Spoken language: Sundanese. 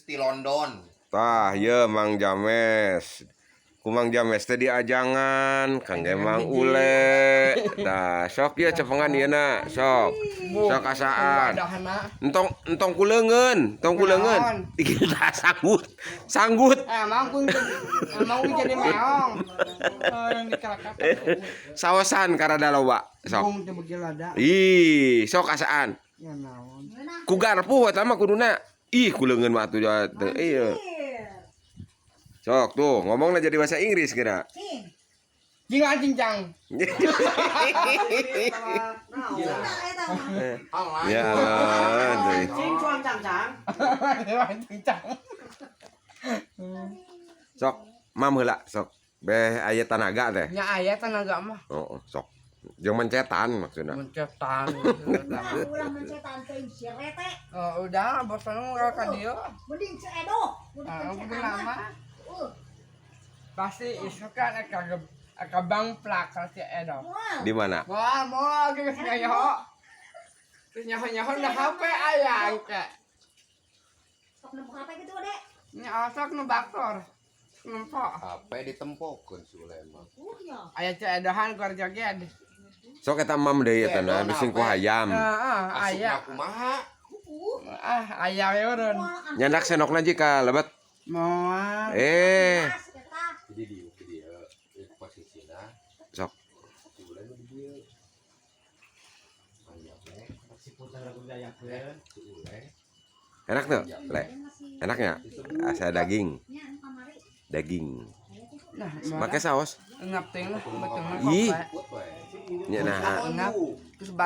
Ti London. Tah, ye Mang James. Ku Mang James teh diajangan, Kang Mang Ule. Tah, sok ieu cepengan ieu na, sok. Sok asaan. Wadahna. Entong entong ku leungeun, entong ku leungeun. Kita sanggut. Sanggut. Emang ku jadi meong. Eh, dikelakak. Saosan karada loba. Sok. Bung teh beuki lada. Ih, sok asaan. Ya naon. Ku garpu eta mah kuduna. Ih, ku leungeun mah atuh iya. Sok tuh, ngomongna jadi bahasa Inggris kira. Cing. Jing cincang. Nah, eta mah. Ya Allah, tuh. Cing cuang cang cang. Cincang. Sok, mam heula sok. Beh aya tanaga teh. Nya aya tenaga mah. Oh, sok. Jeung mencetan maksudna. Mencetan. Nah, ulah mencetan teuing si rete. Oh, udah bosan nggak ka dieu. Mending si Edo. Kudu Ah, mencetan udah mah. lama. Pasti isu kan aka bang plak si Edo. Moal. Di mana? Wah, mau geus nyaho. Terus nyaho-nyaho na HP aya engke. Sok nemu HP gitu, Dek. Nya osok nu baktor. Nempo. HP ditempokeun si Ule mah. Ya. Aya Ceu Edohan keluar joget. Sok eta mam deui eta na, bising ku hayam. Heeh, aya. Asupna kumaha? Ah, aya we urun. Moal ah. Nyandak senokna ji ka lebet. Moal. Eh, Pas eta. Jadi di dieu posisina sok. Si Ule nu di dieu. Aya we Si putar lagu dayakeun. si Ule. Enak tuh, Le. Enaknya? Asa daging, Nya anu kamari. Daging. Nah, Make saos. Ngap teuing lah, betul mah. Ih. Put we. Nya nah. Ngap. Terus bara